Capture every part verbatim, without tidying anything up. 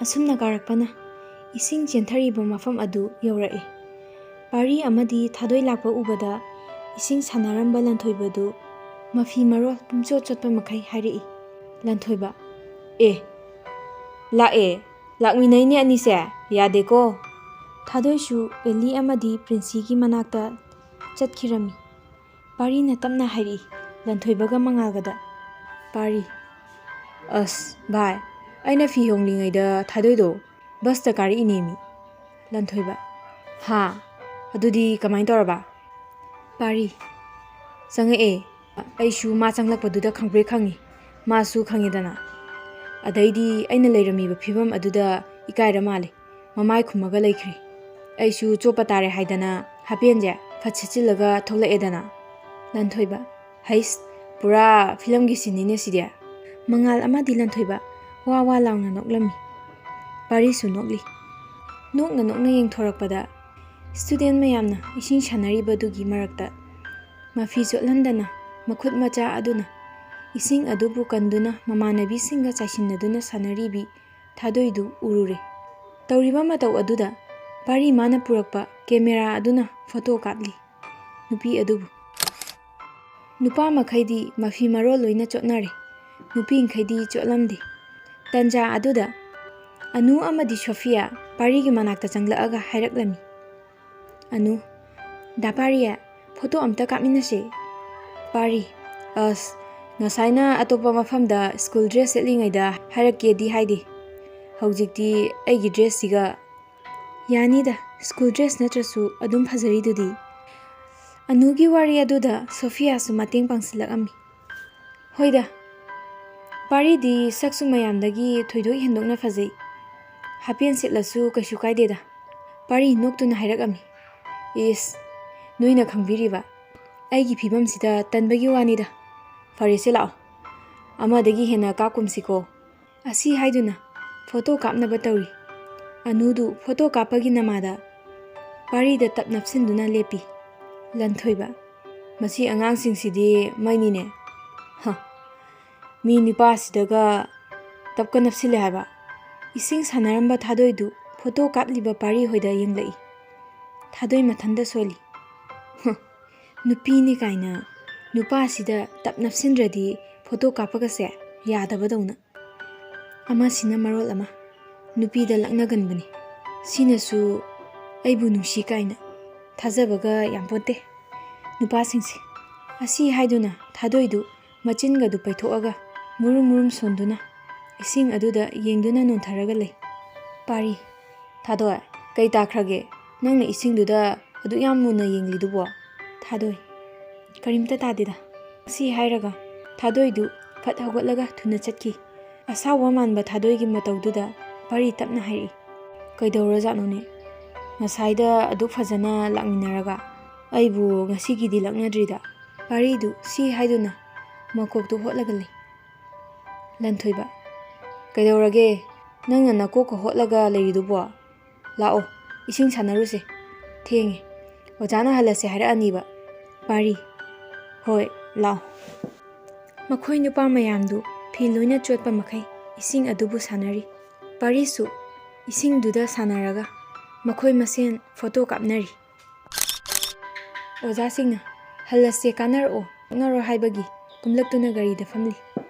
ꯑꯁꯨꯝꯅ ꯀꯥꯔꯛꯄꯅ ꯏꯁꯤꯡ ꯆꯦꯟꯊꯔꯤꯕ ꯃꯐꯝ ꯑꯗꯨ ꯌꯧꯔꯛꯏ꯫ ꯄꯥꯔꯤ ꯑꯃꯗꯤ ꯊꯥꯗꯣꯏ ꯂꯥꯛꯄ ꯎꯕꯗ ꯏꯁꯤꯡ ꯁꯥꯟꯅꯔꯝꯕ ꯂꯟꯊꯣꯏꯕꯗꯨ ꯃꯐꯤ ꯃꯔꯣꯜ ꯄꯨꯝꯆꯣꯠ ꯆꯣꯠꯄ ꯃꯈꯩ ꯍꯥꯏꯔꯛꯏ꯫ ꯂꯟꯊꯣꯏꯕ, "ꯑꯦ, ꯂꯥꯛꯑꯦ, ꯂꯥꯛꯃꯤꯟꯅꯩꯅꯦ ꯑꯅꯤꯁꯦ, ꯌꯥꯗꯦꯀꯣ"꯫ ꯊꯥꯗꯣꯏꯁꯨ ꯑꯦꯂꯤ ꯑꯃꯗꯤ ꯄ꯭ꯔꯤꯟꯁꯤꯒꯤ ꯃꯅꯥꯛꯇ ꯆꯠꯈꯤꯔꯝꯃꯤ꯫ ꯄꯥꯔꯤꯅ ꯇꯞꯅ ꯍꯥꯏꯔꯛꯏ, ꯂꯟꯊꯣꯏꯕꯒ ꯃꯉꯥꯜꯒꯗ꯫ ꯄꯥꯔꯤ, "ꯑꯁ ꯚꯥꯏ, ꯑꯩꯅ ꯐꯤ ꯍꯣꯡꯂꯤꯉꯩꯗ ꯊꯥꯗꯣꯏꯗꯣ ꯕꯁꯇ ꯀꯥꯔꯛꯏꯅꯦꯃꯤ"꯫ ꯂꯟꯊꯣꯏꯕ, "ꯍꯥ? ꯑꯗꯨꯗꯤ ꯀꯃꯥꯏꯅ ꯇꯧꯔꯕ?" ꯄꯥꯔꯤ, "ꯆꯪꯉꯛꯑꯦ꯫ ꯑꯩꯁꯨ ꯃꯥ ꯆꯪꯂꯛꯄꯗꯨꯗ ꯈꯪꯄ꯭ꯔꯦꯛ ꯈꯪꯉꯤ꯫ ꯃꯥꯁꯨ ꯈꯪꯉꯦꯗꯅ꯫ ꯑꯗꯩꯗꯤ ꯑꯩꯅ ꯂꯩꯔꯝꯃꯤꯕ ꯐꯤꯕꯝ ꯑꯗꯨꯗ ꯏꯀꯥꯏꯔ ꯃꯥꯜꯂꯦ꯫ ꯃꯃꯥꯏ ꯈꯨꯝꯃꯒ ꯂꯩꯈ꯭ꯔꯦ꯫ ꯑꯩꯁꯨ ꯆꯣꯞꯄ ꯇꯥꯔꯦ ꯍꯥꯏꯗꯅ ꯍꯥꯄꯦꯟꯁꯦ ꯐꯠ ꯁꯦꯠꯆꯤꯜꯂꯒ ꯊꯣꯛꯂꯛꯑꯦꯗꯅ"꯫ ꯂꯟꯊꯣꯏꯕ, "ꯍꯩꯁ, ꯄꯨꯔꯥ ꯐꯤꯂꯝꯒꯤ ꯁꯤꯟꯅꯤꯅꯦ ꯁꯤꯗꯤ"꯫ ꯃꯉꯥꯜ ꯑꯃꯗꯤ ꯂꯟꯊꯣꯏꯕ ꯋꯥ ꯋꯥ ꯂꯥꯎꯅ ꯅꯣꯛꯂꯝꯃꯤ꯫ ꯄꯥꯔꯤꯁꯨ ꯅꯣꯛꯂꯤ꯫ ꯅꯣꯛꯅ ꯅꯣꯛꯅ ꯌꯦꯡꯊꯣꯔꯛꯄꯗ ꯁ꯭ꯇꯨꯗꯦꯟ ꯃꯌꯥꯝꯅ ꯏꯁꯤꯡ ꯁꯥꯟꯅꯔꯤꯕꯗꯨꯒꯤ ꯃꯔꯛꯇ ꯃꯐꯤ ꯆꯣꯠꯍꯟꯗꯅ ꯃꯈꯨꯠ ꯃꯆꯥ ꯑꯗꯨꯅ ꯏꯁꯤꯡ ꯑꯗꯨꯕꯨ ꯀꯟꯗꯨꯅ ꯃꯃꯥꯟꯅꯕꯤꯁꯤꯡꯒ ꯆꯥꯏꯁꯤꯟꯅꯗꯨꯅ ꯁꯥꯟꯅꯔꯤꯕꯤ ꯊꯥꯗꯣꯏꯗꯨ ꯎꯔꯨꯔꯦ꯫ ꯇꯧꯔꯤꯕ ꯃꯇꯧ ꯑꯗꯨꯗ ꯄꯥꯔꯤ ꯃꯥꯅ ꯄꯨꯔꯛꯄ ꯀꯦꯃꯦꯔꯥ ꯑꯗꯨꯅ ꯐꯣꯇꯣ ꯀꯥꯞꯂꯤ꯫ ꯅꯨꯄꯤ ꯑꯗꯨꯕꯨ꯫ ꯅꯨꯄꯥ ꯃꯈꯩꯗꯤ ꯃꯐꯤ ꯃꯔꯣꯜ ꯂꯣꯏꯅ ꯆꯣꯠꯅꯔꯦ꯫ ꯅꯨꯄꯤꯈꯩꯗꯤ ꯆꯣꯠꯂꯝꯗꯦ꯫ ꯇꯟꯖꯥ ꯑꯗꯨꯗ ꯑꯅꯨ ꯑꯃꯗꯤ ꯁꯣꯐꯤꯌꯥ ꯄꯥꯔꯤꯒꯤ ꯃꯅꯥꯛꯇ ꯆꯪꯂꯛꯑꯒ ꯍꯥꯏꯔꯛꯂꯝꯃꯤ꯫ ꯑꯅꯨ, "ꯗꯥ ꯄꯥꯔꯤ, ꯐꯣꯇꯣ ꯑꯝꯇ ꯀꯥꯞꯃꯤꯟꯅꯁꯦ"꯫ ꯄꯥꯔꯤ, "ꯑꯁ, ꯉꯁꯥꯏꯅ ꯑꯇꯣꯞꯄ ꯃꯐꯝꯗ ꯁ꯭ꯀꯨꯜ ꯗ꯭ꯔꯦꯁ ꯁꯦꯠꯂꯤꯉꯩꯗ ꯍꯥꯏꯔꯛꯀꯦꯗꯤ ꯍꯥꯏꯗꯦ꯫ ꯍꯧꯖꯤꯛꯇꯤ ꯑꯩꯒꯤ ꯗ꯭ꯔꯦꯁꯁꯤꯒ"꯫ "ꯌꯥꯅꯤꯗ, ꯁ꯭ꯀꯨꯜ ꯗ꯭ꯔꯦꯁ ꯅꯠꯇ꯭ꯔꯁꯨ ꯑꯗꯨꯝ ꯐꯖꯔꯤꯗꯨꯗꯤ"꯫ ꯑꯅꯨꯒꯤ ꯋꯥꯔꯤ ꯑꯗꯨꯗ ꯁꯣꯐꯤꯌꯥꯁꯨ ꯃꯇꯦꯡ ꯄꯥꯡꯁꯤꯜꯂꯛꯑꯝꯃꯤ꯫ "ꯍꯣꯏꯗ, ꯄꯥꯔꯤꯗꯤ ꯁꯛꯁꯨ ꯃꯌꯥꯝꯗꯒꯤ ꯊꯣꯏꯗꯣꯛ ꯍꯦꯟꯗꯣꯛꯅ ꯐꯖꯩ꯫ ꯍꯥꯄꯦꯟ ꯁꯦꯠꯂꯁꯨ ꯀꯩꯁꯨ ꯀꯥꯏꯗꯦꯗ"꯫ ꯄꯥꯔꯤ ꯅꯣꯛꯇꯨꯅ ꯍꯥꯏꯔꯛꯑꯝꯃꯤ꯫ "ꯏꯁ, ꯅꯣꯏꯅ ꯈꯪꯕꯤꯔꯤꯕ? ꯑꯩꯒꯤ ꯐꯤꯕꯝꯁꯤꯗ ꯇꯟꯕꯒꯤ ꯋꯥꯅꯤꯗ꯫ ꯐꯔꯦꯁꯦ, ꯂꯥꯛꯑꯣ, ꯑꯃꯗꯒꯤ ꯍꯦꯟꯅ ꯀꯥꯞꯀꯨꯝꯁꯤꯀꯣ"꯫ ꯑꯁꯤ ꯍꯥꯏꯗꯨꯅ ꯐꯣꯇꯣ ꯀꯥꯞꯅꯕ ꯇꯧꯔꯤ꯫ ꯑꯅꯨꯗꯨ ꯐꯣꯇꯣ ꯀꯥꯞꯄꯒꯤ ꯅꯃꯥꯗ ꯄꯥꯔꯤꯗ ꯇꯞ ꯅꯞꯁꯤꯟꯗꯨꯅ ꯂꯦꯞꯄꯤ꯫ ꯂꯟꯊꯣꯏꯕ, "ꯃꯁꯤ ꯑꯉꯥꯡꯁꯤꯡꯁꯤꯗꯤ ꯃꯩꯅꯤꯅꯦ꯫ ꯍ, ꯃꯤ ꯅꯤꯄꯥꯁꯤꯗꯒ ꯇꯞꯀ ꯅꯞꯁꯤꯜꯂꯦ ꯍꯥꯏꯕ꯫ ꯏꯁꯤꯡ ꯁꯥꯟꯅꯔꯝꯕ ꯊꯥꯗꯣꯏꯗꯨ ꯐꯣꯇꯣ ꯀꯥꯞꯂꯤꯕ ꯄꯥꯔꯤ ꯍꯣꯏꯗ ꯌꯦꯡꯂꯛꯏ꯫ ꯊꯥꯗꯣꯏ ꯃꯊꯟꯇ ꯁꯣꯜꯂꯤ꯫ "ꯍ, ꯅꯨꯄꯤꯅꯤ ꯀꯥꯏꯅ ꯅꯨꯄꯥꯁꯤꯗ ꯇꯞ ꯅꯞꯁꯤꯟꯗ꯭ꯔꯗꯤ ꯐꯣꯇꯣ ꯀꯥꯞꯄꯒꯁꯦ ꯌꯥꯗꯕꯗꯧꯅ꯫ ꯑꯃꯁꯤꯅ ꯃꯔꯣꯜ ꯑꯃ ꯅꯨꯄꯤꯗ ꯂꯛꯅꯒꯟꯕꯅꯤ꯫ ꯁꯤꯅꯁꯨ ꯑꯩꯕꯨ ꯅꯨꯡꯁꯤ ꯀꯥꯏꯅ ꯊꯥꯖꯕꯒ ꯌꯥꯝ ꯄꯣꯠꯇꯦ ꯅꯨꯄꯥꯁꯤꯡꯁꯦ"꯫ ꯑꯁꯤ ꯍꯥꯏꯗꯨꯅ ꯊꯥꯗꯣꯏꯗꯨ ꯃꯆꯤꯟꯒꯗꯨ ꯄꯩꯊꯣꯛꯑꯒ ꯃꯨꯔꯨꯝ ꯃꯨꯔꯨꯝ ꯁꯣꯟꯗꯨꯅ ꯏꯁꯤꯡ ꯑꯗꯨꯗ ꯌꯦꯡꯗꯨꯅ ꯅꯣꯟꯊꯔꯒ ꯂꯩ꯫ ꯄꯥꯔꯤ, "ꯊꯥꯗꯣꯏ, ꯀꯩ ꯇꯥꯈ꯭ꯔꯒꯦ? ꯅꯪꯅ ꯏꯁꯤꯡꯗꯨꯗ ꯑꯗꯨꯛ ꯌꯥꯝ ꯃꯨꯟꯅ ꯌꯦꯡꯂꯤꯗꯨꯕꯣ?" ꯊꯥꯗꯣꯏ, "ꯀꯔꯤꯝꯇ ꯇꯥꯗꯦꯗ"꯫ ꯑꯁꯤ ꯍꯥꯏꯔꯒ ꯊꯥꯗꯣꯏꯗꯨ ꯐꯠ ꯍꯧꯒꯠꯂꯒ ꯊꯨꯅ ꯆꯠꯈꯤ꯫ ꯑꯁꯥꯎꯕ ꯃꯥꯟꯕ ꯊꯥꯗꯣꯏꯒꯤ ꯃꯇꯧꯗꯨꯗ ꯄꯥꯔꯤ ꯇꯞꯅ ꯍꯥꯏꯔꯛꯏ, "ꯀꯩꯗꯧꯔꯖꯥꯠꯅꯣꯅꯦ? ꯉꯁꯥꯏꯗ ꯑꯗꯨꯛ ꯐꯖꯅ ꯂꯥꯛꯃꯤꯟꯅꯔꯒ ꯑꯩꯕꯨ ꯉꯁꯤꯒꯤꯗꯤ ꯂꯛꯅꯗ꯭ꯔꯤꯗ"꯫ ꯄꯥꯔꯤꯗꯨ ꯁꯤ ꯍꯥꯏꯗꯨꯅ ꯃꯀꯣꯛꯇꯨ ꯍꯣꯠꯂꯒ ꯂꯩ꯫ ꯂꯟꯊꯣꯏꯕ, "ꯀꯩꯗꯧꯔꯒꯦ? ꯅꯪꯅ ꯅꯀꯣꯛꯀ ꯍꯣꯠꯂꯒ ꯂꯩꯔꯤꯗꯨꯕꯣ? ꯂꯥꯛꯑꯣ, ꯏꯁꯤꯡ ꯁꯥꯟꯅꯔꯨꯁꯦ꯫ ꯊꯦꯡꯉꯦ꯫ ꯑꯣꯖꯥꯅ ꯍꯜꯂꯁꯦ ꯍꯥꯏꯔꯛꯑꯅꯤꯕ"꯫ ꯄꯥꯔꯤ, "ꯍꯣꯏ, ꯂꯥꯛꯑꯣ"꯫ ꯃꯈꯣꯏ ꯅꯨꯄꯥ ꯃꯌꯥꯝꯗꯨ ꯐꯤ ꯂꯣꯏꯅ ꯆꯣꯠꯄ ꯃꯈꯩ ꯏꯁꯤꯡ ꯑꯗꯨꯕꯨ ꯁꯥꯟꯅꯔꯤ꯫ ꯄꯥꯔꯤꯁꯨ ꯏꯁꯤꯡꯗꯨꯗ ꯁꯥꯟꯅꯔꯒ ꯃꯈꯣꯏ ꯃꯁꯦꯟ ꯐꯣꯇꯣ ꯀꯥꯞꯅꯔꯤ꯫ ꯑꯣꯖꯥꯁꯤꯡꯅ "ꯍꯜꯂꯁꯦ, ꯀꯥꯟꯅꯔꯛꯑꯣ, ꯀꯥꯟꯅꯔꯣ" ꯍꯥꯏꯕꯒꯤ ꯀꯨꯝꯂꯛꯇꯨꯅ ꯒꯥꯔꯤꯗ ꯐꯝꯂꯤ꯫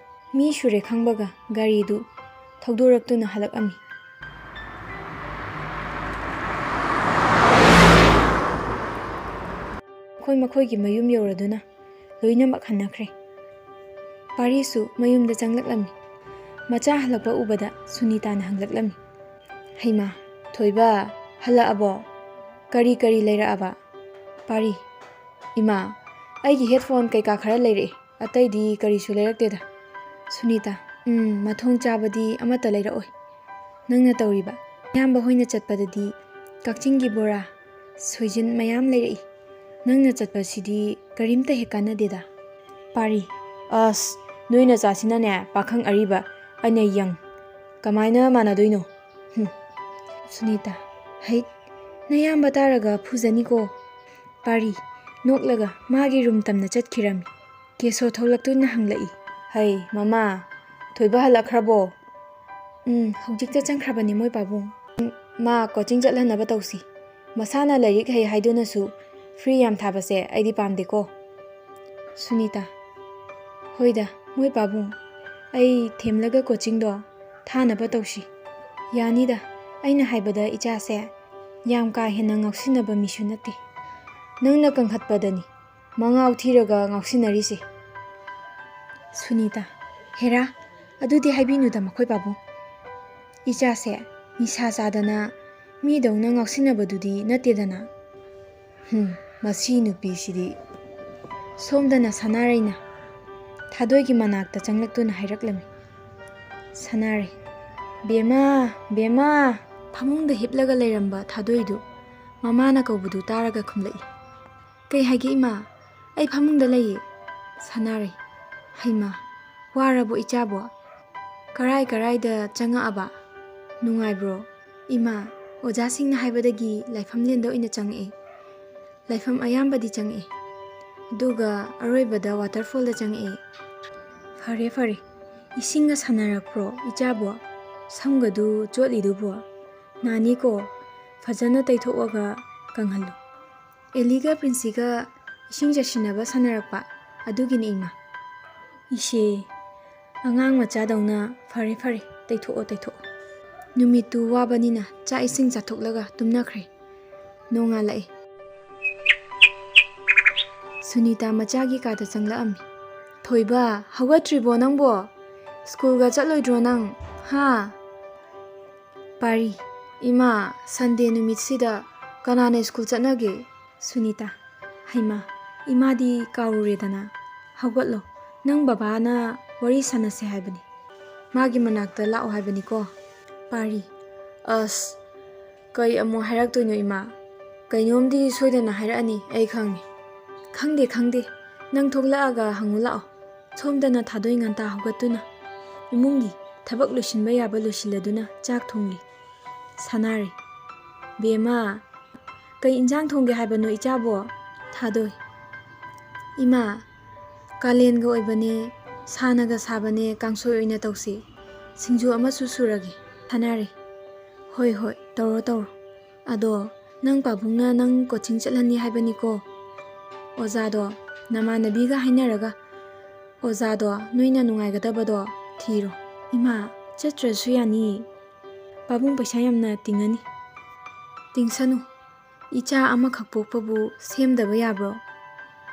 ꯃꯤ ꯁꯨꯔꯦ ꯈꯪꯕꯒ ꯒꯥꯔꯤꯗꯨ ꯊꯧꯗꯣꯔꯛꯇꯨꯅ ꯍꯜꯂꯛꯑꯝꯃꯤ꯫ ꯃꯈꯣꯏ ꯃꯈꯣꯏꯒꯤ ꯃꯌꯨꯝ ꯌꯧꯔꯗꯨꯅ ꯂꯣꯏꯅꯃꯛ ꯍꯟꯅꯈ꯭ꯔꯦ꯫ ꯄꯥꯔꯤꯁꯨ ꯃꯌꯨꯝꯗ ꯆꯪꯂꯛꯂꯝꯃꯤ꯫ ꯃꯆꯥ ꯍꯜꯂꯛꯄ ꯎꯕꯗ ꯁꯨꯅꯤꯇꯥꯅ ꯍꯪꯂꯛꯂꯝꯃꯤ, "ꯍꯩꯃꯥ, ꯊꯣꯏꯕ, ꯍꯜꯂꯛꯑꯕꯣ? ꯀꯔꯤ ꯀꯔꯤ ꯂꯩꯔꯛꯑꯕ?" ꯄꯥꯔꯤ, "ꯏꯃꯥ, ꯑꯩꯒꯤ headphone ꯀꯩꯀꯥ ꯈꯔ ꯂꯩꯔꯛꯑꯦ, ꯑꯇꯩꯗꯤ ꯀꯔꯤꯁꯨ ꯂꯩꯔꯛꯇꯦꯗ"꯫ ꯁꯨꯅꯤꯇꯥ, "ꯎꯝ, ꯃꯊꯣꯡ ꯆꯥꯕꯗꯤ ꯑꯃꯠꯇ ꯂꯩꯔꯛꯑꯣꯏ꯫ ꯅꯪꯅ ꯇꯧꯔꯤꯕ, ꯏꯌꯥꯝꯕ ꯍꯣꯏꯅ ꯆꯠꯄꯗꯗꯤ ꯀꯛꯆꯤꯡꯒꯤ ꯕꯣꯔꯥ, ꯁꯣꯏꯖꯤꯟ ꯃꯌꯥꯝ ꯂꯩꯔꯛꯏ꯫ ꯅꯪꯅ ꯆꯠꯄꯁꯤꯗꯤ ꯀꯔꯤꯝꯇ ꯍꯦꯛ ꯀꯥꯟꯅꯗꯦꯗ"꯫ ꯄꯥꯔꯤ, "ꯑꯁ, ꯅꯣꯏ ꯅꯆꯥꯁꯤꯅꯅꯦ ꯄꯥꯈꯪ ꯑꯔꯤꯕ, ꯑꯩꯅ ꯌꯪ꯫ ꯀꯃꯥꯏꯅ ꯃꯥꯟꯅꯗꯣꯏꯅꯣ? ꯍꯨꯝ"꯫ ꯁꯨꯅꯤꯇꯥ, "ꯍꯩꯠ, ꯅꯌꯥꯝꯕ ꯇꯥꯔꯒ ꯐꯨꯖꯅꯤꯀꯣ"꯫ ꯄꯥꯔꯤ, ꯅꯣꯛꯂꯒ ꯃꯥꯒꯤ room ꯇꯝꯅ ꯆꯠꯈꯤꯔꯝꯃꯤ꯫ ꯀꯦꯁꯣ ꯊꯣꯛꯂꯛꯇꯨꯅ ꯍꯪꯂꯛꯏ, "ꯍꯩ, ꯃꯃꯥ, ꯊꯣꯏꯕ ꯍꯜꯂꯛꯈ꯭ꯔꯕꯣ?" ꯎꯝ, ꯍꯧꯖꯤꯛꯇ ꯆꯪꯈ꯭ꯔꯕꯅꯤ ꯃꯣꯏ ꯄꯥꯕꯨꯡ꯫ ꯎꯝ, ꯃꯥ ꯀꯣꯆꯤꯡ ꯆꯠꯍꯟꯅꯕ ꯇꯧꯁꯤ꯫ ꯃꯁꯥꯅ ꯂꯥꯏꯔꯤꯛ ꯍꯩ ꯍꯥꯏꯗꯨꯅꯁꯨ ꯐ꯭ꯔꯤ ꯌꯥꯝ ꯊꯥꯕꯁꯦ ꯑꯩꯗꯤ ꯄꯥꯝꯗꯦꯀꯣ꯫ ꯁꯨꯅꯤꯇꯥ, ꯍꯣꯏꯗ, ꯃꯣꯏ ꯄꯥꯕꯨꯡ, ꯑꯩ ꯊꯦꯝꯂꯒ ꯀꯣꯆꯤꯡꯗꯣ ꯊꯥꯅꯕ ꯇꯧꯁꯤ꯫ ꯌꯥꯅꯤꯗ, ꯑꯩꯅ ꯍꯥꯏꯕꯗ ꯏꯆꯥꯁꯦ ꯌꯥꯝ ꯀꯥ ꯍꯦꯟꯅ ꯉꯥꯎꯁꯤꯟꯅꯕ ꯃꯤꯁꯨ ꯅꯠꯇꯦ꯫ ꯅꯪꯅ ꯀꯟꯈꯠꯄꯗꯅꯤ ꯃꯉꯥꯎ ꯊꯤꯔꯒ ꯉꯥꯎꯁꯤꯟꯅꯔꯤꯁꯦ꯫ ꯁꯨꯅꯤꯇꯥ, ꯍꯦꯔꯥ, ꯑꯗꯨꯗꯤ ꯍꯥꯏꯕꯤꯅꯨꯗ ꯃꯈꯣꯏ ꯄꯥꯕꯨꯡ꯫ ꯏꯆꯥꯁꯦ ꯅꯤꯁꯥ ꯆꯥꯗꯅ ꯃꯤꯗꯧꯅ ꯉꯥꯎꯁꯤꯟꯅꯕꯗꯨꯗꯤ ꯅꯠꯇꯦꯗꯅ꯫ ꯍꯨꯝ, ꯃꯁꯤ ꯅꯨꯄꯤꯁꯤꯗꯤ꯫ ꯁꯣꯝꯗꯅ ꯁꯅꯥꯔꯩꯅ ꯊꯥꯗꯣꯏꯒꯤ ꯃꯅꯥꯛꯇ ꯆꯪꯂꯛꯇꯨꯅ ꯍꯥꯏꯔꯛꯂꯝꯃꯤ꯫ ꯁꯅꯥꯔꯩ, "ꯕꯦꯝꯃ, ꯕꯦꯝꯃ!" ꯐꯃꯨꯡꯗ ꯍꯤꯞꯂꯒ ꯂꯩꯔꯝꯕ ꯊꯥꯗꯣꯏꯗꯨ ꯃꯃꯥꯅ ꯀꯧꯕꯗꯨ ꯇꯥꯔꯒ ꯈꯨꯝꯂꯛꯏ꯫ "ꯀꯩ ꯍꯥꯏꯒꯦ ꯏꯃꯥ? ꯑꯩ ꯐꯃꯨꯡꯗ ꯂꯩꯌꯦ꯫" ꯁꯅꯥꯔꯩ, "ꯍꯩꯃꯥ, ꯋꯥꯔꯕꯣ ꯏꯆꯥꯕꯣ? ꯀꯔꯥꯏ ꯀꯔꯥꯏꯗ ꯆꯪꯉꯛꯑꯕ? ꯅꯨꯡꯉꯥꯏꯕ꯭ꯔꯣ? ꯏꯃꯥ, ꯑꯣꯖꯥꯁꯤꯡꯅ ꯍꯥꯏꯕꯗꯒꯤ ꯂꯥꯏꯐꯝꯂꯦꯟꯗ ꯑꯣꯏꯅ ꯆꯪꯉꯛꯑꯦ꯫ ꯂꯥꯏꯐꯝ ꯑꯌꯥꯝꯕꯗꯤ ꯆꯪꯉꯛꯑꯦ꯫ ꯑꯗꯨꯒ ꯑꯔꯣꯏꯕꯗ ꯋꯥꯇꯔꯐꯣꯜꯗ ꯆꯪꯉꯛꯑꯦ꯫" "ꯐꯔꯦ, ꯐꯔꯦ꯫ ꯏꯁꯤꯡꯒ ꯁꯥꯟꯅꯔꯛꯄ꯭ꯔꯣ ꯏꯆꯥꯕꯣ? ꯁꯝꯒꯗꯨ ꯆꯣꯠꯂꯤꯗꯨꯕꯣ? ꯅꯥꯅꯤꯀꯣ꯫ ꯐꯖꯅ ꯇꯩꯊꯣꯛꯑꯒ ꯀꯪꯍꯜꯂꯨ꯫" "ꯑꯦꯂꯤꯒ ꯄ꯭ꯔꯤꯟꯁꯤꯒ ꯏꯁꯤꯡ ꯆꯥꯏꯁꯤꯟꯅꯕ ꯁꯥꯟꯅꯔꯛꯄ ꯑꯗꯨꯒꯤꯅꯦ ꯏꯃꯥ꯫" "ꯏꯁꯦ, ꯑꯉꯥꯡ ꯃꯆꯥꯗꯧꯅ ꯐꯔꯦ, ꯐꯔꯦ, ꯇꯩꯊꯣꯛꯑꯣ, ꯇꯩꯊꯣꯛꯑꯣ꯫" ꯅꯨꯃꯤꯠꯇꯨ ꯋꯥꯕꯅꯤꯅ ꯆꯥꯛ ꯏꯁꯤꯡ ꯆꯥꯊꯣꯛꯂꯒ ꯇꯨꯝꯅꯈ꯭ꯔꯦ꯫ ꯅꯣꯡꯉꯥꯜꯂꯛꯑꯦ꯫ ꯁꯨꯅꯤꯇꯥ ꯃꯆꯥꯒꯤ ꯀꯥꯗ ꯆꯪꯂꯛꯑꯝꯃꯤ꯫ "ꯊꯣꯏꯕ, ꯍꯧꯒꯠꯇ꯭ꯔꯤꯕꯣ ꯅꯪꯕꯣ? ꯁ꯭ꯀꯨꯜꯒ ꯆꯠꯂꯣꯏꯗ꯭ꯔꯣ ꯅꯪ? ꯍꯥ?" ꯄꯥꯔꯤ, "ꯏꯃꯥ, ꯁꯟꯗꯦ ꯅꯨꯃꯤꯠꯁꯤꯗ ꯀꯅꯥꯅ ꯁ꯭ꯀꯨꯜ ꯆꯠꯅꯒꯦ?" ꯁꯨꯅꯤꯇꯥ, "ꯍꯩꯃꯥ, ꯏꯃꯥꯗꯤ ꯀꯥꯎꯔꯨꯔꯦꯗꯅ꯫ ꯍꯧꯒꯠꯂꯣ, ꯅꯪ ꯕꯕꯥꯅ ꯋꯥꯔꯤ ꯁꯥꯟꯅꯁꯦ ꯍꯥꯏꯕꯅꯤ꯫ ꯃꯥꯒꯤ ꯃꯅꯥꯛꯇ ꯂꯥꯛꯑꯣ ꯍꯥꯏꯕꯅꯤꯀꯣ꯫" ꯄꯥꯔꯤ, "ꯑꯁ, ꯀꯩ ꯑꯃꯨꯛ ꯍꯥꯏꯔꯛꯇꯣꯏꯅꯣ ꯏꯃꯥ? ꯀꯩꯅꯣꯝꯗꯤ ꯁꯣꯏꯗꯅ ꯍꯥꯏꯔꯛꯑꯅꯤ, ꯑꯩ ꯈꯪꯉꯤ꯫" "ꯈꯪꯗꯦ, ꯈꯪꯗꯦ, ꯅꯪ ꯊꯣꯛꯂꯛꯑꯒ ꯍꯪꯉꯨ ꯂꯥꯛꯑꯣ꯫" ꯁꯣꯝꯗꯅ ꯊꯥꯗꯣꯏ ꯉꯟꯇꯥ ꯍꯧꯒꯠꯇꯨꯅ ꯏꯃꯨꯡꯒꯤ ꯊꯕꯛ ꯂꯣꯏꯁꯤꯟꯕ ꯌꯥꯕ ꯂꯣꯏꯁꯤꯜꯂꯗꯨꯅ ꯆꯥꯛ ꯊꯣꯡꯂꯤ꯫ ꯁꯅꯥꯔꯩ, "ꯕꯦꯝꯃ, ꯀꯩ ꯏꯟꯖꯥꯡ ꯊꯣꯡꯒꯦ ꯍꯥꯏꯕꯅꯣ ꯏꯆꯥꯕꯣ?" ꯊꯥꯗꯣꯏ, "ꯏꯃꯥ, ꯀꯥꯂꯦꯟꯒ ꯑꯣꯏꯕꯅꯦ, ꯁꯥꯅꯒ ꯁꯥꯕꯅꯦ, ꯀꯥꯡꯁꯣꯏ ꯑꯣꯏꯅ ꯇꯧꯁꯤ꯫ ꯁꯤꯡꯖꯨ ꯑꯃꯁꯨ ꯁꯨꯔꯒꯦ꯫ ꯊꯥꯅꯔꯦ꯫ ꯍꯣꯏ, ꯍꯣꯏ, ꯇꯧꯔꯣ, ꯇꯧꯔꯣ꯫ ꯑꯗꯣ ꯅꯪ ꯄꯥꯕꯨꯡꯅ ꯅꯪ ꯀꯣꯆꯤꯡ ꯆꯠꯍꯟꯅꯤ ꯍꯥꯏꯕꯅꯤꯀꯣ? ꯑꯣꯖꯥꯗꯣ ꯅꯃꯥꯟꯅꯕꯤꯒ ꯍꯥꯏꯅꯔꯒ ꯑꯣꯖꯥꯗꯣ ꯅꯣꯏꯅ ꯅꯨꯡꯉꯥꯏꯒꯗꯕꯗꯣ ꯊꯤꯔꯣ꯫ ꯏꯃꯥ, ꯆꯠꯇ꯭ꯔꯁꯨ ꯌꯥꯅꯤꯌꯦ꯫ ꯄꯥꯕꯨꯡ ꯄꯩꯁꯥ ꯌꯥꯝꯅ ꯇꯤꯡꯉꯅꯤ꯫ ꯇꯤꯡꯁꯅꯨ꯫ ꯏꯆꯥ ꯑꯃꯈꯛ ꯄꯣꯛꯄꯕꯨ ꯁꯦꯝꯗꯕ ꯌꯥꯕ꯭ꯔꯣ?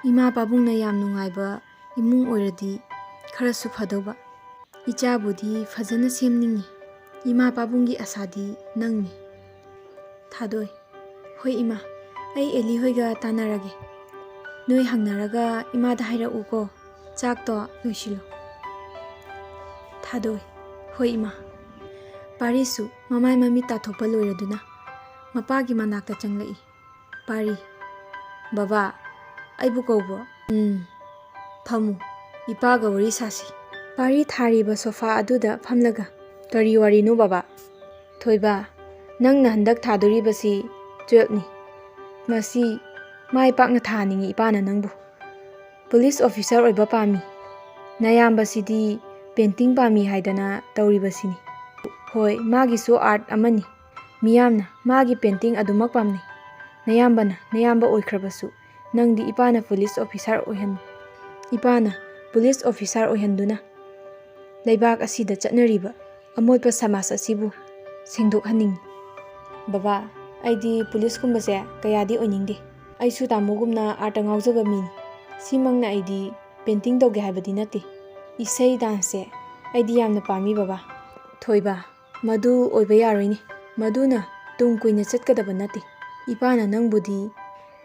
ꯏꯃꯥ ꯄꯥꯕꯨꯡꯅ ꯌꯥꯝ ꯅꯨꯡꯉꯥꯏꯕ ꯏꯃꯨꯡ ꯑꯣꯏꯔꯗꯤ ꯈꯔꯁꯨ ꯐꯗꯧꯕ꯫ ꯏꯆꯥꯕꯨꯗꯤ ꯐꯖꯅ ꯁꯦꯝꯅꯤꯡꯉꯤ꯫ ꯏꯃꯥ ꯄꯥꯕꯨꯡꯒꯤ ꯑꯁꯥꯗꯤ ꯅꯪꯅꯤ꯫ ꯊꯥꯗꯣꯏ, ꯍꯣꯏ ꯏꯃꯥ, ꯑꯩ ꯑꯦꯂꯤ ꯍꯣꯏꯒ ꯇꯥꯟꯅꯔꯒꯦ꯫ ꯅꯣꯏ ꯍꯪꯅꯔꯒ ꯏꯃꯥꯗ ꯍꯥꯏꯔꯛꯎꯀꯣ꯫ ꯆꯥꯛꯇꯣ ꯂꯣꯏꯁꯤꯜꯂꯨ꯫ ꯊꯥꯗꯣꯏ, ꯍꯣꯏ ꯏꯃꯥ꯫ ꯄꯥꯔꯤꯁꯨ ꯃꯃꯥꯏ ꯃꯃꯤꯠ ꯇꯥꯊꯣꯛꯄ ꯂꯣꯏꯔꯗꯨꯅ ꯃꯄꯥꯒꯤ ꯃꯅꯥꯛꯇ ꯆꯪꯂꯛꯏ꯫ ꯄꯥꯔꯤ, ꯕꯕꯥ, ꯑꯩꯕꯨ ꯀꯧꯕ꯭ꯔꯣ? ꯎꯝ, ꯐꯝꯃꯨ, ꯏꯄꯥꯒ ꯋꯥꯔꯤ ꯁꯥꯁꯤ꯫ ꯄꯥꯔꯤ ꯊꯥꯔꯤꯕ ꯁꯣꯐꯥ ꯑꯗꯨꯗ ꯐꯝꯂꯒ, ꯀꯔꯤ ꯋꯥꯔꯤꯅꯣ ꯕꯕꯥ? ꯊꯣꯏꯕ, ꯅꯪꯅ ꯍꯟꯗꯛ ꯊꯥꯗꯣꯔꯤꯕꯁꯤ ꯇꯨꯌꯦꯜꯞꯅꯤ꯫ ꯃꯁꯤ ꯃꯥꯏ ꯄꯥꯛꯅ ꯊꯥꯍꯟꯅꯤꯡꯉꯤ ꯏꯄꯥꯅ ꯅꯪꯕꯨ꯫ ꯄꯨꯂꯤꯁ ꯑꯣꯐꯤꯁꯥꯔ ꯑꯣꯏꯕ ꯄꯥꯝꯃꯤ꯫ ꯅꯌꯥꯝꯕꯁꯤꯗꯤ ꯄꯦꯟꯇꯤꯡ ꯄꯥꯝꯃꯤ ꯍꯥꯏꯗꯅ ꯇꯧꯔꯤꯕꯁꯤꯅꯤ꯫ ꯍꯣꯏ, ꯃꯥꯒꯤꯁꯨ ꯑꯥꯔꯠ ꯑꯃꯅꯤ꯫ ꯃꯤꯌꯥꯝꯅ ꯃꯥꯒꯤ ꯄꯦꯟꯇꯤꯡ ꯑꯗꯨꯃꯛ ꯄꯥꯝꯅꯩ꯫ ꯅꯌꯥꯝꯕꯅ ꯅꯌꯥꯝꯕ ꯑꯣꯏꯈ꯭ꯔꯕꯁꯨ ꯅꯪꯗꯤ ꯏꯄꯥꯅ ꯄꯨꯂꯤꯁ ꯑꯣꯐꯤꯁꯥꯔ ꯑꯣꯏꯍꯟ-, ꯏꯄꯥꯅ ꯄꯨꯂꯤꯁ ꯑꯣꯐꯤꯁꯥꯔ ꯑꯣꯏꯍꯟꯗꯨꯅ ꯂꯩꯕꯥꯛ ꯑꯁꯤꯗ ꯆꯠꯅꯔꯤꯕ ꯑꯃꯣꯠꯄ ꯁꯃꯥꯖ ꯑꯁꯤꯕꯨ ꯁꯦꯡꯗꯣꯛꯍꯟꯅꯤꯡꯏ꯫ ꯕꯕꯥ, ꯑꯩꯗꯤ ꯄꯨꯂꯤꯁꯀꯨꯝꯕꯁꯦ ꯀꯌꯥꯗꯤ ꯑꯣꯏꯅꯤꯡꯗꯦ꯫ ꯑꯩꯁꯨ ꯇꯥꯃꯣꯒꯨꯝꯅ ꯑꯥꯔꯠꯇ ꯉꯥꯎꯖꯕ ꯃꯤꯅꯤ꯫ ꯁꯤꯃꯛꯅ ꯑꯩꯗꯤ ꯄꯦꯟꯇꯤꯡ ꯇꯧꯒꯦ ꯍꯥꯏꯕꯗꯤ ꯅꯠꯇꯦ꯫ ꯏꯁꯩ ꯗꯥꯟꯁꯁꯦ ꯑꯩꯗꯤ ꯌꯥꯝꯅ ꯄꯥꯝꯃꯤ ꯕꯕꯥ꯫ ꯊꯣꯏꯕ, ꯃꯗꯨ ꯑꯣꯏꯕ ꯌꯥꯔꯣꯏꯅꯦ꯫ ꯃꯗꯨꯅ ꯇꯨꯡ ꯀꯨꯏꯅ ꯆꯠꯀꯗꯕ ꯅꯠꯇꯦ꯫ ꯏꯄꯥꯅ ꯅꯪꯕꯨꯗꯤ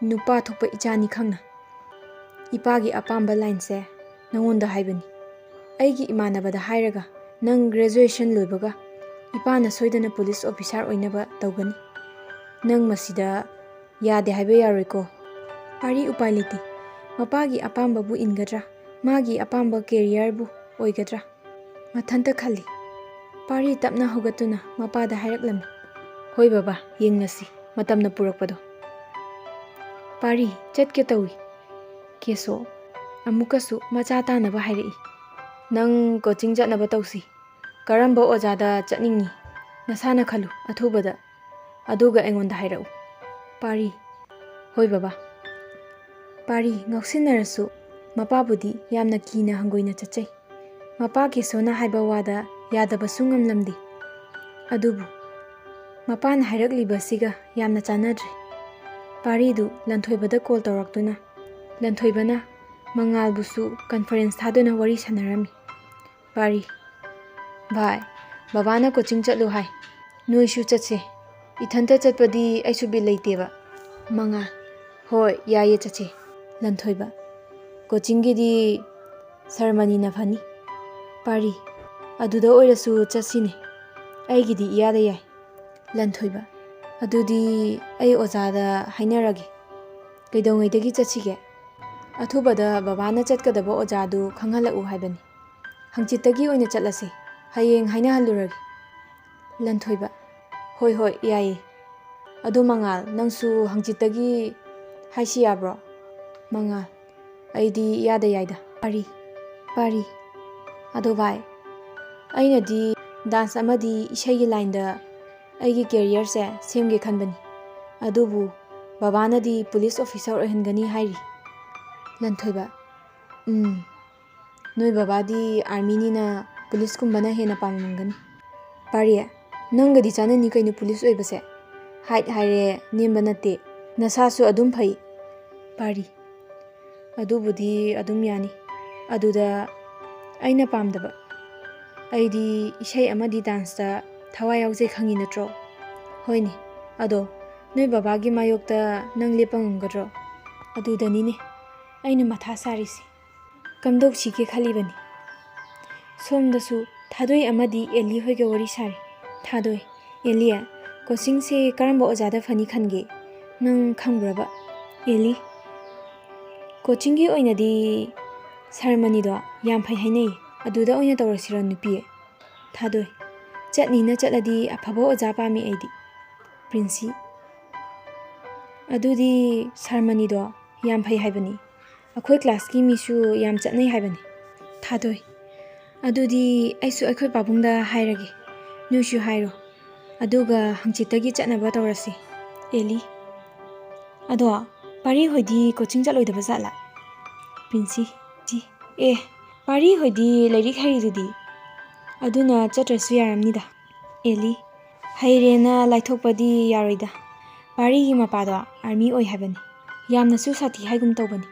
ꯅꯨꯄꯥ ꯊꯣꯛꯄ ꯏꯆꯥꯅꯤ ꯈꯪꯅ ꯏꯄꯥꯒꯤ ꯑꯄꯥꯝꯕ ꯂꯥꯏꯟꯁꯦ ꯅꯉꯣꯟꯗ ꯍꯥꯏꯕꯅꯤ꯫ ꯑꯩꯒꯤ ꯏꯃꯥꯟꯅꯕꯗ ꯍꯥꯏꯔꯒ ꯅꯪ ꯒ꯭ꯔꯦꯖꯨꯑꯦꯁꯟ ꯂꯣꯏꯕꯒ ꯏꯄꯥꯅ ꯁꯣꯏꯗꯅ ꯄꯨꯂꯤꯁ ꯑꯣꯐꯤꯁꯥꯔ ꯑꯣꯏꯅꯕ ꯇꯧꯒꯅꯤ꯫ ꯅꯪ ꯃꯁꯤꯗ ꯌꯥꯗꯦ ꯍꯥꯏꯕ ꯌꯥꯔꯣꯏꯀꯣ꯫ ꯄꯥꯔꯤ ꯎꯄꯥꯏ ꯂꯩꯇꯦ꯫ ꯃꯄꯥꯒꯤ ꯑꯄꯥꯝꯕꯕꯨ ꯏꯟꯒꯗ꯭ꯔꯥ? ꯃꯥꯒꯤ ꯑꯄꯥꯝꯕ ꯀꯦꯔꯤꯌꯔꯕꯨ ꯑꯣꯏꯒꯗ꯭ꯔꯥ? ꯃꯊꯟꯇ ꯈꯜꯂꯤ꯫ ꯄꯥꯔꯤ ꯇꯞꯅ ꯍꯧꯒꯠꯇꯨꯅ ꯃꯄꯥꯗ ꯍꯥꯏꯔꯛꯂꯝꯃꯤ꯫ ꯍꯣꯏ ꯕꯕꯥ, ꯌꯦꯡꯂꯁꯤ, ꯃꯇꯝꯅ ꯄꯨꯔꯛꯄꯗꯣ꯫ ꯄꯥꯔꯤ ꯆꯠꯀꯦ ꯇꯧꯏ꯫ ꯀꯦꯁꯣ ꯑꯃꯨꯛꯀꯁꯨ ꯃꯆꯥ ꯇꯥꯅꯕ ꯍꯥꯏꯔꯛꯏ꯫ ꯅꯪ ꯀꯣꯆꯤꯡ ꯆꯠꯅꯕ ꯇꯧꯁꯤ꯫ ꯀꯔꯝꯕ ꯑꯣꯖꯥꯗ ꯆꯠꯅꯤꯡꯉꯤ? ꯅꯁꯥꯅ ꯈꯜꯂꯨ ꯑꯊꯨꯕꯗ, ꯑꯗꯨꯒ ꯑꯩꯉꯣꯟꯗ ꯍꯥꯏꯔꯛꯎ꯫ ꯄꯥꯔꯤ: "ꯍꯣꯏ ꯕꯕꯥ꯫" ꯄꯥꯔꯤ: ꯉꯥꯎꯁꯤꯟꯅꯔꯁꯨ ꯃꯄꯥꯕꯨꯗꯤ ꯌꯥꯝꯅ ꯀꯤꯅ ꯍꯪꯒꯣꯏꯅ ꯆꯠꯆꯩ꯫ ꯃꯄꯥ ꯀꯦꯁꯣꯅ ꯍꯥꯏꯕ ꯋꯥꯗ ꯌꯥꯗꯕꯁꯨ ꯉꯝꯂꯝꯗꯦ꯫ ꯑꯗꯨꯕꯨ ꯃꯄꯥꯅ ꯍꯥꯏꯔꯛꯂꯤꯕꯁꯤꯒ ꯌꯥꯝꯅ ꯆꯥꯟꯅꯗ꯭ꯔꯦ꯫ ꯄꯥꯔꯤꯗꯨ ꯂꯟꯊꯣꯏꯕꯗ ꯀꯣꯜ ꯇꯧꯔꯛꯇꯨꯅ ꯂꯟꯊꯣꯏꯕꯅ ꯃꯉꯥꯜꯕꯨꯁꯨ ꯀꯟꯐꯔꯦꯟꯁ ꯊꯥꯗꯨꯅ ꯋꯥꯔꯤ ꯁꯥꯟꯅꯔꯝꯃꯤ꯫ ꯄꯥꯔꯤ: "ꯚꯥꯏ, ꯕꯕꯥꯅ ꯀꯣꯆꯤꯡ ꯆꯠꯂꯨ ꯍꯥꯏ꯫ ꯅꯣꯏꯁꯨ ꯆꯠꯁꯦ꯫ ꯏꯊꯟꯇ ꯆꯠꯄꯗꯤ ꯑꯩꯁꯨ ꯕꯤꯠ ꯂꯩꯇꯦꯕ꯫" ꯃꯉꯥꯜ: "ꯍꯣꯏ, ꯌꯥꯏꯌꯦ, ꯆꯠꯁꯦ꯫" ꯂꯟꯊꯣꯏꯕ: "ꯀꯣꯆꯤꯡꯒꯤꯗꯤ ꯁꯔꯃꯅꯤꯅ ꯐꯅꯤ꯫" ꯄꯥꯔꯤ: "ꯑꯗꯨꯗ ꯑꯣꯏꯔꯁꯨ ꯆꯠꯁꯤꯅꯦ꯫ ꯑꯩꯒꯤꯗꯤ ꯏꯌꯥꯗ ꯌꯥꯏ꯫" ꯂꯟꯊꯣꯏꯕ: "ꯑꯗꯨꯗꯤ ꯑꯩ ꯑꯣꯖꯥꯗ ꯍꯥꯏꯅꯔꯒꯦ꯫ ꯀꯩꯗꯧꯉꯩꯗꯒꯤ ꯆꯠꯁꯤꯒꯦ?" "ꯑꯊꯨꯕꯗ ꯕꯕꯥꯅ ꯆꯠꯀꯗꯕ ꯑꯣꯖꯥꯗꯨ ꯈꯪꯍꯜꯂꯛꯎ ꯍꯥꯏꯕꯅꯤ꯫ ꯍꯪꯆꯤꯠꯇꯒꯤ ꯑꯣꯏꯅ ꯆꯠꯂꯁꯦ꯫ ꯍꯌꯦꯡ ꯍꯥꯏꯅꯍꯜꯂꯨꯔꯒꯦ꯫" ꯂꯟꯊꯣꯏꯕ: "ꯍꯣꯏ, ꯍꯣꯏ, ꯌꯥꯏꯌꯦ꯫ ꯑꯗꯨ ꯃꯉꯥꯜ, ꯅꯪꯁꯨ ꯍꯪꯆꯤꯠꯇꯒꯤ ꯍꯥꯏꯁꯤ ꯌꯥꯕ꯭ꯔꯣ?" ꯃꯉꯥꯜ: "ꯑꯩꯗꯤ ꯏꯌꯥꯗ ꯌꯥꯏꯗ꯫" ꯄꯥꯔꯤ: "ꯄꯥꯔꯤ, ꯑꯗꯣ ꯚꯥꯏ, ꯑꯩꯅꯗꯤ ꯗꯥꯟꯁ ꯑꯃꯗꯤ ꯏꯁꯩꯒꯤ ꯂꯥꯏꯟꯗ ꯑꯩꯒꯤ ꯀꯦꯔꯤꯌꯔꯁꯦ ꯁꯦꯝꯒꯦ ꯈꯟꯕꯅꯤ꯫ ꯑꯗꯨꯕꯨ ꯕꯕꯥꯅꯗꯤ ꯄꯨꯂꯤꯁ ꯑꯣꯐꯤꯁꯥꯔ ꯑꯣꯏꯍꯟꯒꯅꯤ ꯍꯥꯏꯔꯤ꯫" ꯂꯟꯊꯣꯏꯕ: "ꯎꯝ, ꯅꯣꯏ ꯕꯕꯥꯗꯤ ꯑꯥꯔꯃꯤꯅꯤꯅ ꯄꯨꯂꯤꯁꯀꯨꯝꯕꯅ ꯍꯦꯟꯅ ꯄꯥꯝꯂꯝꯒꯅꯤ꯫" ꯄꯥꯔꯤ: "ꯅꯪꯒꯗꯤ ꯆꯥꯟꯅꯅꯤ ꯀꯩꯅꯣ ꯄꯨꯂꯤꯁ ꯑꯣꯏꯕꯁꯦ꯫ ꯍꯥꯏꯠ ꯍꯥꯏꯔꯦ ꯅꯦꯝꯕ ꯅꯠꯇꯦ, ꯅꯁꯥꯁꯨ ꯑꯗꯨꯝ ꯐꯩ꯫" ꯄꯥꯔꯤ: "ꯑꯗꯨꯕꯨꯗꯤ ꯑꯗꯨꯝ ꯌꯥꯅꯤ꯫ ꯑꯗꯨꯗ ꯑꯩꯅ ꯄꯥꯝꯗꯕ, ꯑꯩꯗꯤ ꯏꯁꯩ ꯑꯃꯗꯤ ꯗꯥꯟꯁꯇ ꯊꯋꯥꯏ ꯌꯥꯎꯖꯩ, ꯈꯪꯉꯤ ꯅꯠꯇ꯭ꯔꯣ?" "ꯍꯣꯏꯅꯦ, ꯑꯗꯣ ꯅꯣꯏ ꯕꯕꯥꯒꯤ ꯃꯥꯌꯣꯛꯇ ꯅꯪ ꯂꯦꯞꯄ ꯉꯝꯒꯗ꯭ꯔꯣ?" "ꯑꯗꯨꯗꯅꯤꯅꯦ ꯑꯩꯅ ꯃꯊꯥ ꯁꯥꯔꯤꯁꯦ꯫ ꯀꯝꯗꯧꯁꯤꯒꯦ ꯈꯜꯂꯤꯕꯅꯤ꯫" ꯁꯣꯝꯗꯁꯨ ꯊꯥꯗꯣꯏ ꯑꯃꯗꯤ ꯑꯦꯂꯤ ꯍꯣꯏꯒ ꯋꯥꯔꯤ ꯁꯥꯔꯤ꯫ ꯊꯥꯗꯣꯏ: "ꯑꯦꯂꯤ, ꯀꯣꯆꯤꯡꯁꯦ ꯀꯔꯝꯕ ꯑꯣꯖꯥꯗ ꯐꯅꯤ ꯈꯟꯒꯦ? ꯅꯪ ꯈꯪꯕ꯭ꯔꯕ?" ꯑꯦꯂꯤ: "ꯀꯣꯆꯤꯡꯒꯤ ꯑꯣꯏꯅꯗꯤ ꯁꯔꯃꯅꯤꯗꯣ ꯌꯥꯝ ꯐꯩ ꯍꯥꯏꯅꯩ, ꯑꯗꯨꯗ ꯑꯣꯏꯅ ꯇꯧꯔꯁꯤꯔꯣ ꯅꯨꯄꯤ?" ꯊꯥꯗꯣꯏ: "ꯆꯠꯅꯤꯅ ꯆꯠꯂꯗꯤ ꯑꯐꯕ ꯑꯣꯖꯥ ꯄꯥꯝꯃꯤ ꯑꯩꯗꯤ꯫" ꯄ꯭ꯔꯤꯟꯁꯤ: "ꯑꯗꯨꯗꯤ ꯁꯔꯃꯅꯤꯗꯣ ꯌꯥꯝ ꯐꯩ ꯍꯥꯏꯕꯅꯤ, ꯑꯩꯈꯣꯏ ꯀ꯭ꯂꯥꯁꯀꯤ ꯃꯤꯁꯨ ꯌꯥꯝ ꯆꯠꯅꯩ ꯍꯥꯏꯕꯅꯤ꯫" ꯊꯥꯗꯣꯏ: ꯑꯗꯨꯗꯤ ꯑꯩꯁꯨ ꯑꯩꯈꯣꯏ ꯄꯥꯕꯨꯡꯗ ꯍꯥꯏꯔꯒꯦ, ꯅꯣꯏꯁꯨ ꯍꯥꯏꯔꯣ, ꯑꯗꯨꯒ ꯍꯪꯆꯤꯠꯇꯒꯤ ꯆꯠꯅꯕ ꯇꯧꯔꯁꯤ꯫ ꯑꯦꯂꯤ, ꯑꯗꯣ ꯄꯥꯔꯤ ꯍꯣꯏꯗꯤ ꯀꯣꯆꯤꯡ ꯆꯠꯂꯣꯏꯗꯕ ꯖꯥꯠꯂꯥ? ꯄ꯭ꯔꯤꯟꯁꯤ, ꯆꯤ, ꯑꯦ, ꯄꯥꯔꯤ ꯍꯣꯏꯗꯤ ꯂꯥꯏꯔꯤꯛ ꯍꯩꯔꯤꯗꯨꯗꯤ, ꯑꯗꯨꯅ ꯆꯠꯇ꯭ꯔꯁꯨ ꯌꯥꯔꯝꯅꯤꯗ꯫ ꯑꯦꯂꯤ, ꯍꯩꯔꯦꯅ ꯂꯥꯏꯊꯣꯛꯄꯗꯤ ꯌꯥꯔꯣꯏꯗ꯫ ꯄꯥꯔꯤꯒꯤ ꯃꯄꯥꯗꯣ ꯑꯥꯔꯃꯤ ꯑꯣꯏ ꯍꯥꯏꯕꯅꯤ, ꯌꯥꯝꯅꯁꯨ ꯁꯥꯊꯤ ꯍꯥꯏꯒꯨꯝ ꯇꯧꯕꯅꯤ꯫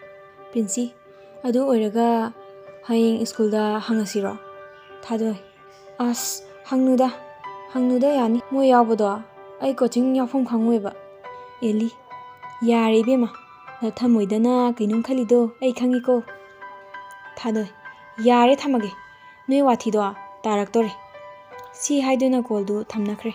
ꯄ꯭ꯔꯤꯟꯁꯤ, ꯑꯗꯨ ꯑꯣꯏꯔꯒ ꯍꯌꯦꯡ ꯁ꯭ꯀꯨꯜꯗ ꯍꯪꯉꯁꯤꯔꯣ? ꯊꯥꯗꯣꯏ, ꯑꯁ, ꯍꯪꯅꯨꯗ, ꯍꯪꯅꯨꯗ ꯌꯥꯅꯤ, ꯃꯣꯏ ꯌꯥꯎꯕꯗꯣ ꯑꯩ ꯀꯣꯆꯤꯡ ꯌꯥꯎꯐꯝ ꯈꯪꯉꯣꯏꯕ꯫ ꯑꯦꯂꯤ, ꯌꯥꯔꯦ ꯏꯕꯦꯝꯃ, ꯅꯊꯝꯃꯣꯏꯗꯅ ꯀꯩꯅꯣꯝ ꯈꯜꯂꯤꯗꯣ ꯑꯩ ꯈꯪꯉꯤꯀꯣ꯫ ꯊꯥꯗꯣꯏ, ꯌꯥꯔꯦ ꯊꯝꯃꯒꯦ, ꯅꯣꯏ ꯋꯥꯊꯤꯗꯣ ꯇꯥꯔꯛꯇꯣꯔꯦ꯫ ꯁꯤ ꯍꯥꯏꯗꯨꯅ ꯀꯣꯜꯗꯨ ꯊꯝꯅꯈ꯭ꯔꯦ꯫